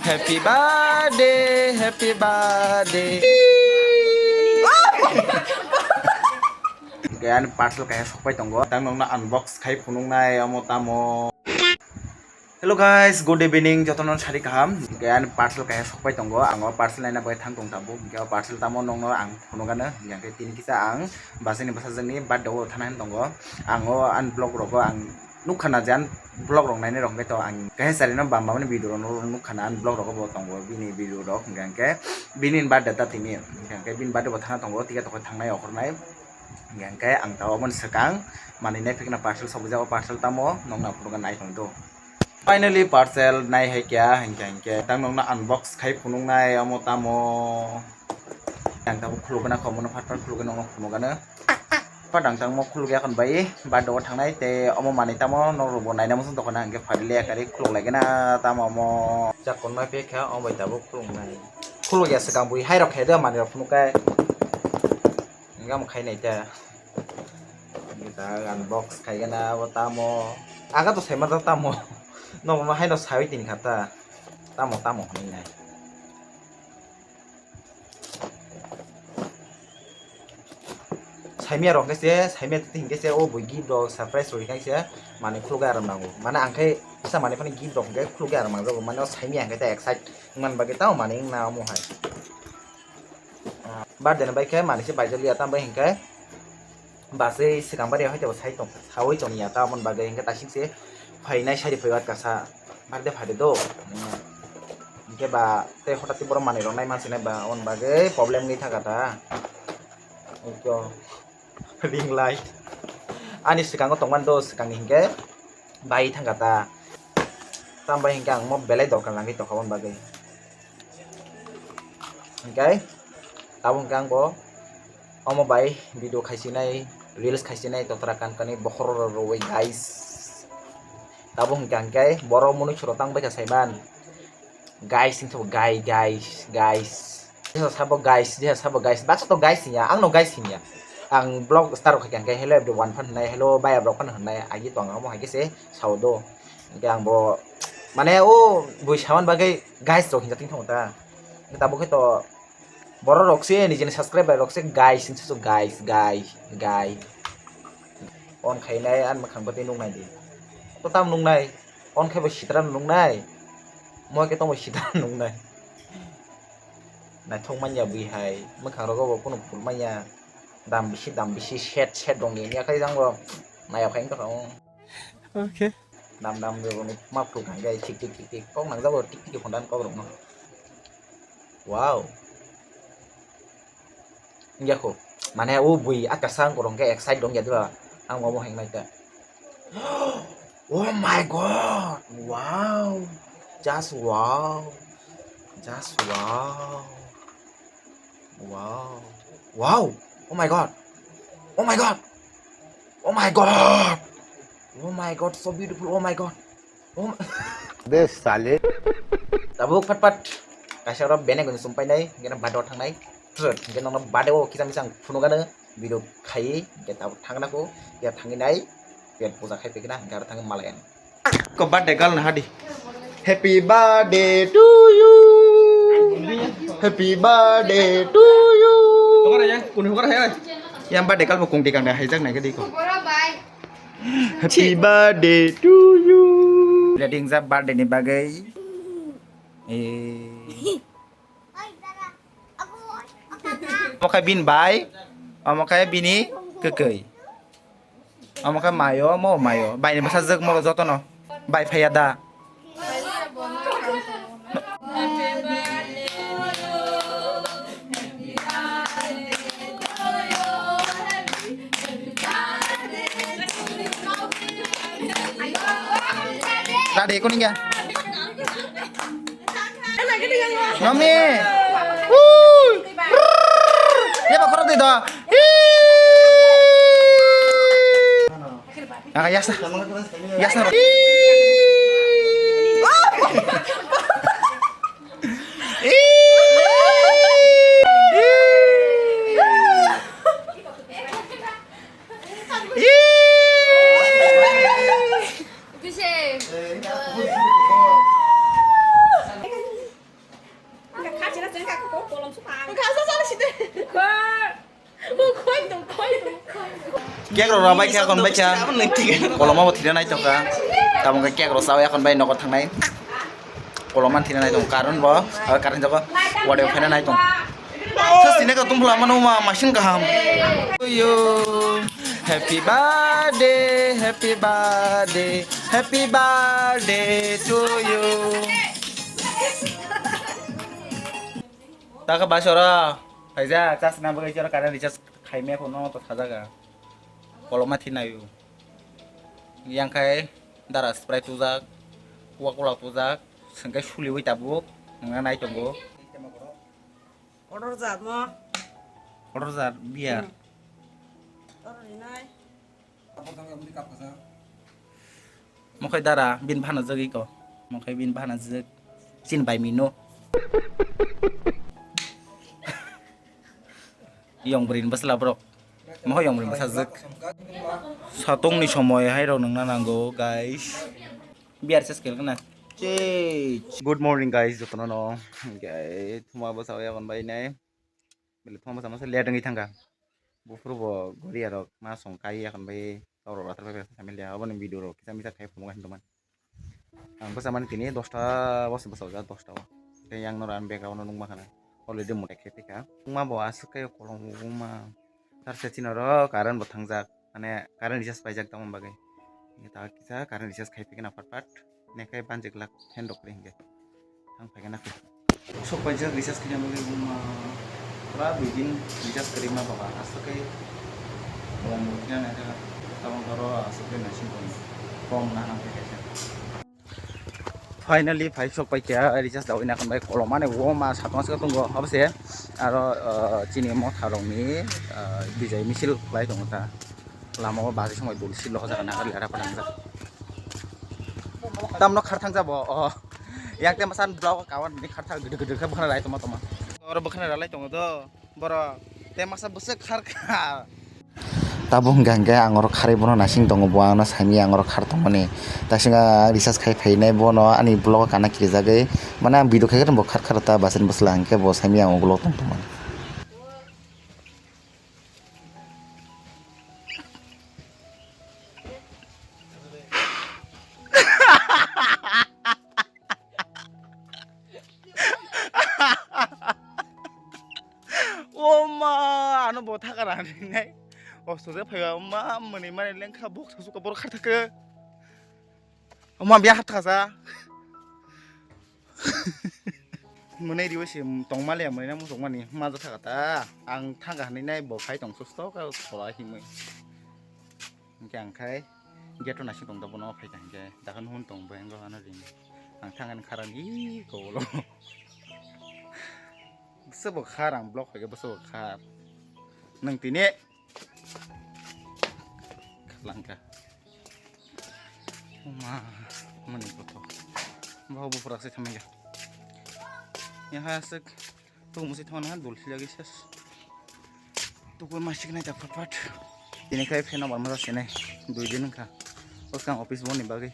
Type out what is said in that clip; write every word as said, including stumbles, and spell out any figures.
Happy birthday, happy birthday. Kaya ni parcel kaya sokpai tongo. Tang nongna unbox khai phunuknai omo tamo. Hello guys, good evening, jotono sari kaham. Kaya ni parcel kaya sokpai tongo. Ang o parcel naina bai thang tong tabuk. Kaya parcel tamo nongno ang phunukano. Yang khe tini kisa ang basini basa jani birthday o thana hin tongo. Ang o unblock rogo ang nukha na jan vlog rok nainai rok hwnkhe to ang kaisa charino bam bam ni video rok nukha na ani vlog rogo bo tongo bini video rok hwnkhe hwnkhe bini birthday ta tini hwnkhe bini birthday bo thana tongo ticket tokhe thangnai okhornai hwnkhe ang ta oboni swkang manwi nai phikna parcel sokjak o parcel tamo nokna phunukgwi nai tongdo. Finally parcel nai hai kya hwnkhe hwnkhe tang nokna unbox khai phunuknai omo tamo. Ang tabuk khulukgwna kho, omono phat phat khulukgwi nokno phunukgwno. Phat ang tangmo khulukya khon bai, ba dogo thangnai tei omo manwi tamo nok rokbo naina muchung tongkha na hwnkhe phaile yakari khuluk laigwna tamo omo. Chakon ma pekha omo bai tabuk khuluknai. Khulukya swkang bui hai rok khe de manwi rok phunukkai. Hwnkhe omo khainai ta. Hwnkhe ta unbox khaigwna bo tamo. Aga to saima ta tamo. Nokno haino sawi tini kha ta. Tamo tamo hwnwi nai. Saimia rok hwnkhe se, saimia twi hwnkhe se, o bui gift rok surprise rok hwnkhe se, manwi khulukgwi aram nango. Mane ang khe kisa manwi phano gift rok hwnkhe khulukgwi aram nangjago. Mane o saimia hwnkhe ta excite wngmani bagwi tamo manwi wngna omo hai. Ah, birthday ni bai khe manwi se baijak liya, tamo bai hwnkhe. Baswi swkang bari hai tebo sai tong, sawi tongya ta, aboni bagwi hwnkhe taisik se phainai sari phaiwat kasa birthday phaide do. Hwnkhe ba tei hotat tei borok manwi rok nai mansinai ba, aboni bagwi problem wngwi thangkha ta. Iko ring light ani swkango tongmani do, swkangni hwnkhe bai thangkha ta. Tambai hwnkhe ang mo belai dorkar nangwi tongkha aboni bagwi. Hwnkhe tabuk hwnkhe ang bo omo bai video khaisinai, reels khaisinai, totra kan kanwi bokhorok rw rwwi guys. Tabuk hwnkhe hwnkhe borok mwnwi soro tang baikha saiman. Guys wngkha bo guy, guys, guys. Jesa sabo guys, jesa sabo guys. Baksa to guys hinya, ang no guys hinya. Ang vlog start khaikha hwnkhe hello everyone phan hwnai, hello baya rok phan hwnai, agi tong ang omo hai khe se sao do. Hwnkhe ang bo mane o bui saman bagwi guys rok hinjak tong thango ta. Tabuk khe to borok rok se nijini subscriber rok se guys hinwi se guys, guys, guys. On khainai ani mwkhang bwtwi nuknai di. To tamo nuknai? On khai bo sitra nuknai. Moi khe tongbo sitra nuknai. Naithok manya bui hai. Mwkhang rogo bo kunu phul manya. Dam bisi, dam bisi, set, set dong ni. Yakhai jang bo. Nayok khai wngkha. Okay. Dam dam rwrwni ma phuru kang khe tik tik tik tik kok nangjago, tik tik phundan kok rokno. Wow. Wngya kho. Mane o bui a kasa ang korong khe excite wngya diba. Ang omo heng nai ta. Oh my God. Wow. Just wow. Just wow. Wow. Wow. Oh my God. Oh my God. Oh my God. Oh my God, so beautiful. Oh my God. Oh my De sale. Tabuk phat phat. Kaisa oro bene goni sumpai nai, gena bado thangnai. Trut, gena no bade o kisa misa ang phunukgano video khai, ge tabuk thangna ko, ya thangwi nai. Pet puja khai pekna, garo thangwi malai ang. Ko birthday girl na hadi. Happy birthday to you. Happy birthday to you. Hokar ya, kuni hokar ya. Yang birthday girl mo kung dikang da haijak nai gadi ko. Happy birthday to you. Ready jak birthday ni bagwi. Eh. Omo khe bini bai, omo khe bini kwkwi. Omo khe mayo, mo mayo. Bai ni bwsajwk mo jotono. Bai phaiya da. Dade, kuning ya? Mami. Woo. Ya, bakor di da. Ih. Ah, ya sa. Ya sa. Ih. Ih. Ih. Ih. Cake rok rabai kha, kon bai kha. Koloma bo thina nai tongkha. Tabuk khe cake rok chawi, akon bai nogo thangnai. Koloma thina nai tong, karon bo, aro karon jogo wade phena nai tong. Sa sine ka tum phla mano ma machine kaham. To you, happy birthday, happy birthday, happy birthday to you. Taka basora, aja, chas na bagai chora karon recharge khai me kono to thajaga. Koloma thinayu. Yang khai dara Sprite tujak, Coca-Cola tujak, sengkai suliwi tabuk, nangna nai tongo. Order jat mo. Order jat beer. Hmm. Order rinai. Mokhai dara bin phano jagwi ko. Mokhai bin phano jag. Chin bai mino. Yong bwrwini bwsla borok. Moho yong bwrwini bwsa jwk. Satongni somoi hai rok nungna nango, guys. Biar ses kel kana. Good morning, guys, jotono no. Guys, thuma bwsa yakon bai nai. Bele thuma bwsa masa late wngwi thangka. Buphuru bo gori arok ma song kai yakon bai. Toro rathar bai family aboni video rok kisa misa khai phunuk hin tongmani. Ang bwsa mani tini dosta bose bwsa ojak dosta o. Tei yang noro ang bag o nung ma khana. Already mutai khe phaikha. Wngma bo aswk khe kolom wngma. Tar se chini oro current bo thangjak. Mane current recharge paijak tamo bagwi. Nge ta kisa current recharge khai phikna phat phat. Nekai banjik lak fan rok ri hingke. Thang phai gana. Sok paijak recharge khe bagwi wngma. Pura dui din recharge kwrwi ma baba. Aswk khe kolom bo khe nai kha. Tabang toro aswk khe naising tong. Kom na nang khe kaisa. Finally phai sok pai kha recharge dawai na khanbai kolom mane o ma satma se tongo obo se aro chini motha rok ni bijai misil khlai tongo ta lama o bajai songbai dul sil o jaga nagar lera phanang jak tamno kharthang jabo o yang te masa block kawan ni kharthang gede gede khe bwkhana lai tongma tongma oro bwkhana ralai tongo do. Borok tei masa bwswk khar kha. Tabuk hwnkha hwnkhe ang oro kharwi bono naising tongo, bo ano saimanya ang oro khar tongmani. Taisingkha recharge khai phainai bono ani vlog o kana kirijagwi. Mane ang video khaikhe bo khar khar ta bachani bwsla hwnkhe bo saimanya ang ukulok tong tongmani. O ma, ano bo thaka rani nai. O soja phaiba ma mwnwi mani lengkha bok sasuka bor kha thaka. O ma biya kha thaka sa. Mwnwi riwi se tongma le mwnwi na muchung mani ma ja thaka ta. Ang thanga hwnwi nai bo phai tong susto ka thola himwi. Hwnkhe ang khai gate o naising tong ta bono phai ka hwnkhe dakhano hwn tong bo engo ano ring. Ang thangani kharani kolo. Bwswk bo khar ang block khaikhe bwswk bo khar. Nwng tini khalangkha. Oma mani koto. Bo bo pura se thamya. Yang ha sik tu musi thona dul sila gisa. Tukui masik nai ta phat phat. Tini khai pheno bar maja sinai. Dui din kha. Bwskang office boni bagwi.